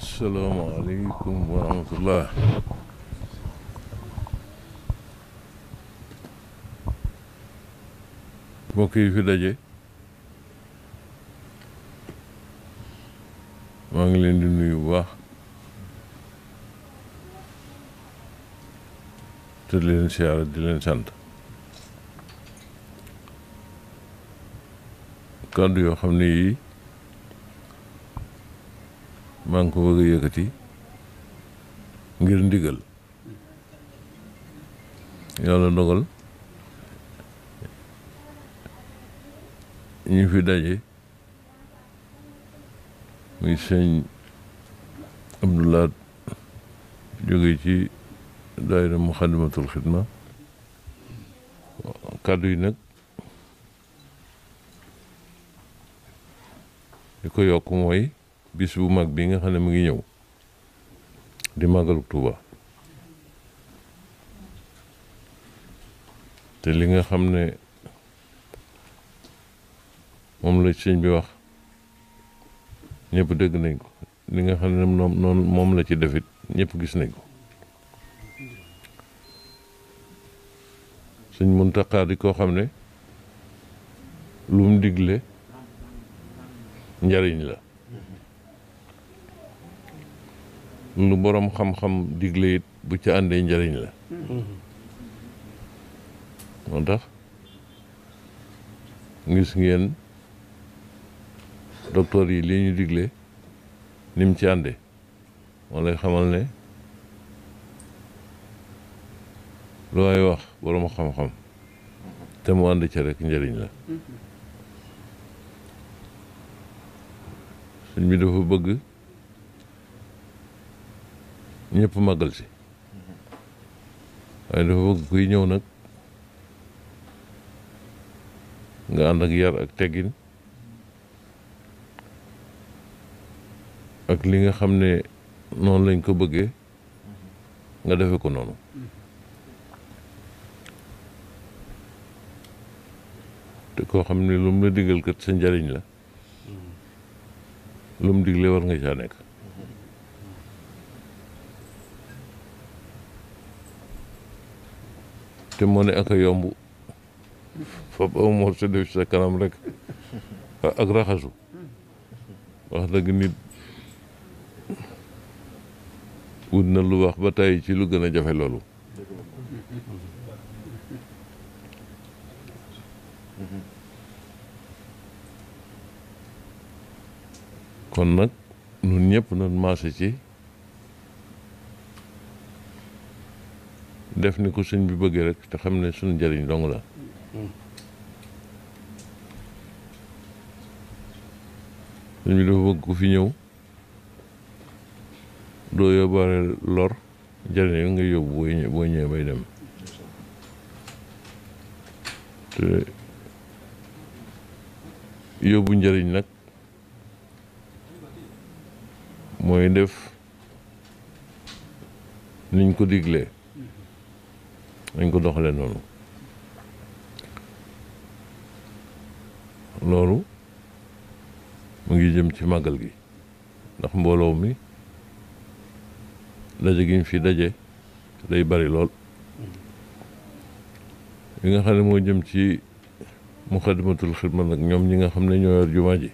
asalaamaaleykum wa rahmatullah. mbokk yi fi daje maa ngi leen di nuyu bu baax te di leen siyaara di leen sant. kàddu yoo xam ne yii maa ngi ko bëgg a yëkkati ngir ndigal. yàlla dogal ñu fi daje muy sëñ Abdoulaat jóge ci daayira Muxaddamatul Xidma. kàddu yi nag li ko yokk mooy bis bu mag bi nga xam ne mu ngi ñëw di màggalu Tuuba te li nga xam ne moom la sëñ bi wax ñëpp dégg nañ ko, li nga xam ne noonu moom la ci defit ñëpp gis nañ ko. sëñ Muntaxa di koo xam ne lu mu digle njariñ la, lu boroom xam-xam digle it bu ca àndee njariñ la. moo tax gis ngeen docteur yi li ñu digle ni mu ci àndee moo lay xamal ne lu waay wax boroom xam-xam te mu ànd ca rek njariñ la. sëñ bi dafa bëgg ñëpp màggal si, waaye dafa bëgg kuy ñëw nag nga ànd ak yar ak teggin ak li nga xam ne noonu lañ ko bëggee nga defe ko noonu. te koo xam ne lu mu la digal kat sa njariñ la, lu mu digle war nga caa nekk. te moo ne ak a yomb foofu aw moo sa def sa kanam rek ak raxasu. wax dëgg nit wut na lu wax ba tey ci lu gën a jafe loolu. kon nag ñun ñëpp nañ maase ci def ni ko sëñ bi bëggee rek te xam ne suñu njëriñ dong la. sëñ bi dafa bëgg ku fi ñëw doo yóbbaale lor, njëriñ rek nga yóbbu boo ñëwee bay dem. te yóbbu njëriñ nag mooy def niñ ko diglee, nañ ko doxalee noonu. loolu mu ngi jëm ci màggal gi, ndax mbooloo mi daje gi ñu fi daje day bari lool. li nga xam ne moo jëm ci Muxaddamatul Xidma nag ñoom ñi nga xam ne ñoo yor jumaa ji,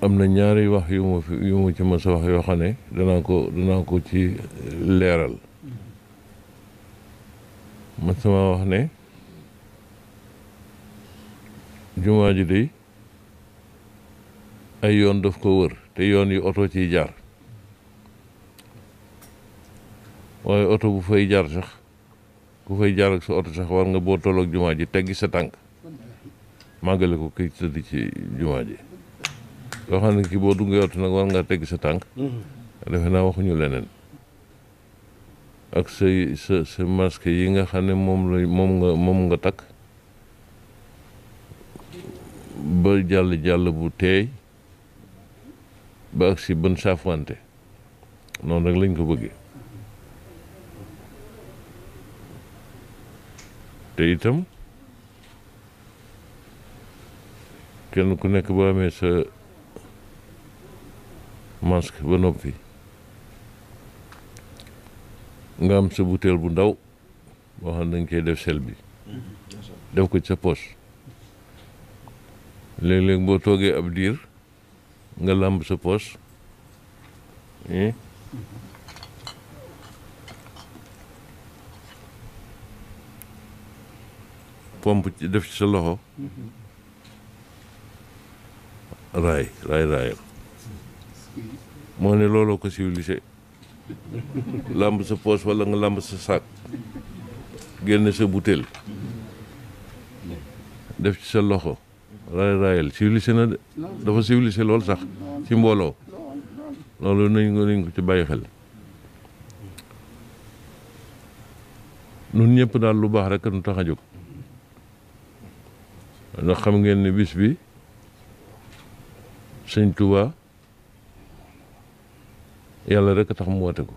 am na ñaari wax yu ma ci mës a wax yoo xam ne danaa ko ci leeral. ma sama wax ne jumaa ji day ay yoon daf ko wër te yoon yi oto ciy jaar, waaye oto bu fay jaar sax ku fay jaar ak sa oto sax war nga boo tolloog jumaa ji teggi sa tànk màggale ko kay tëdd ci jumaa ji. yoo xam ne kii boo duggee oto nag war nga teggi sa tànk. defe naa waxuñu leneen. ak sa masque yi nga xam ne moom nga takk ba jàll bu teey ba ak si bën saafwante noonu rek lañ ko bëggee. te itam kenn ku nekk boo amee sa masque ba noppi nga am sa butéel bu ndaw boo xam ne dañ koy def sel bi def ko ci sa poche léeg-léeg boo toogee ab diir nga làmb sa poche pompe ci def ci sa loxo raayal moo ne looloo ko civilisé làmb sa poche walla nga làmb sa saak génne sa butéel def ci sa loxo raayal civilisé na de dafa civilisé lool sax ci mbooloo loolu nañ ko ci bàyyi xel nun ñëpp daal lu baax rek nu tax a jóg ndax xam ngeen ne bis bi sëñ Tuubaa yàlla rek a tax mu woote ko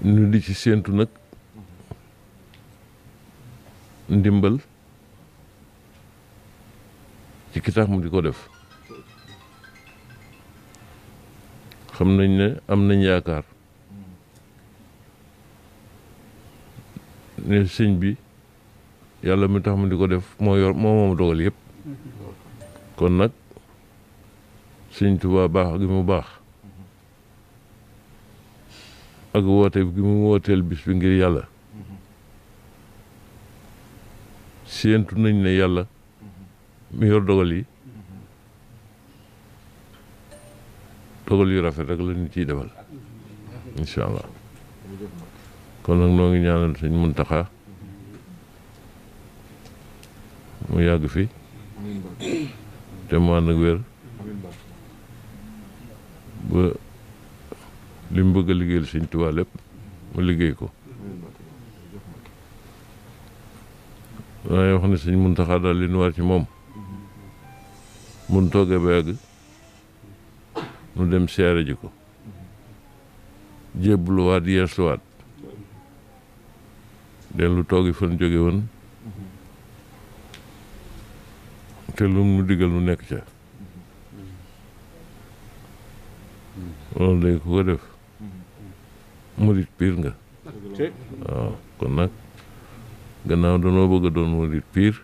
ñu di ci séentu nag ndimbal ci ki tax mu di ko def xam nañ ne am nañ yaakaar ne sëñ bi yàlla mi tax mu di ko def moo moom dogal yëpp kon nag sëñ Tuubaa baax gi mu baax ak woote gi mu wooteel bis bi ngir yàlla séentu nañ ne yàlla mi yor dogal yi dogal yu rafet rek la ñu ciy defal incha allah kon nag noo ngi ñaanal sëñ Muntaxa mu yàgg fi te mu ànd ak wér ba li mu bëgg a liggéeyal sëñ Tuubaa lépp mu liggéey ko waaye wax ne sëñ Muntaxa daal li nu war ci moom mun toogee ba yàgg nu dem siyaare ji ko jébbaluwaat yeesluwaat dellu toogi fan jóge woon te lu mu digal nu nekk ca loolu day ku ko def murit piir nga waaw kon nag gannaaw danoo bëgg a doon murit piir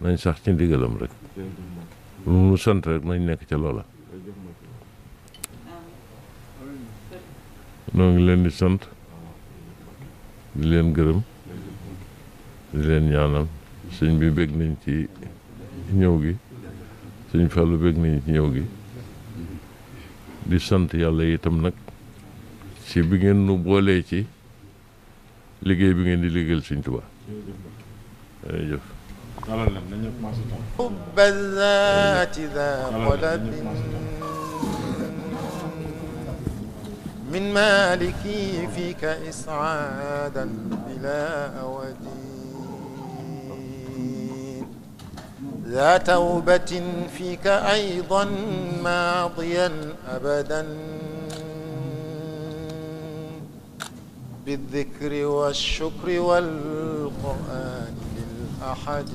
nañ sax ci ndigalam rek lu mu sant rek nañ nekk ca loola noo ngi leen di sant di leen gërëm di leen ñaanal sëñ bi bég nañ ci ñëw gi sëñ Fallu bég nañ ci ñëw gi di sant yàlla itam nag ci bi ngeen nu boolee ci liggéey bi ngeen di liggéeyal sëñ Tuubaa jërëjëf حب الذات ذا قلب من مالكي فيك إسعادا بلا أود ذا توبة فيك أيضا ماضيا أبدا بالذكر والشكر والقرآن للأحد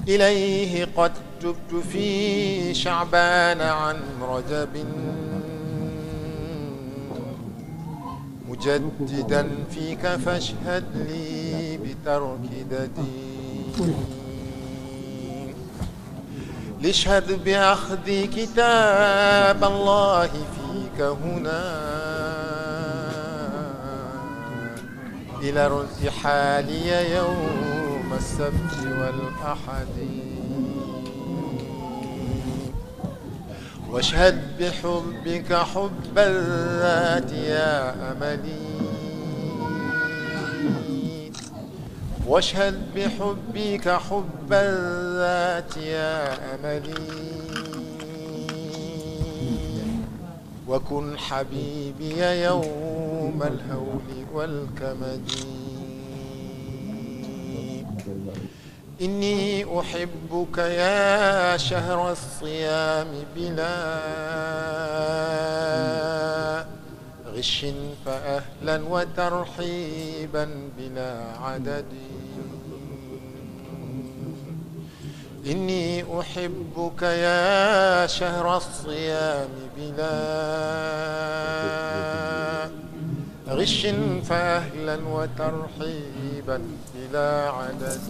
إليه قد تبت في شعبان عن رجب مجددا فيك فاشهد لي بترك ددي لاشهد بأخذ كتاب الله فيك هنا إلى ارتحالي يوم السبت والأحد واشهد بحبك حب الذات يا أملي واشهد بحبك حب الذات يا أملي وكن حبيبي يوم الهول والكمد إني أحبك يا شهر الصيام بلا غش فأهلا وترحيبا بلا عدد إني أحبك يا شهر الصيام بلا غش فأهلا وترحيبا بلا عدد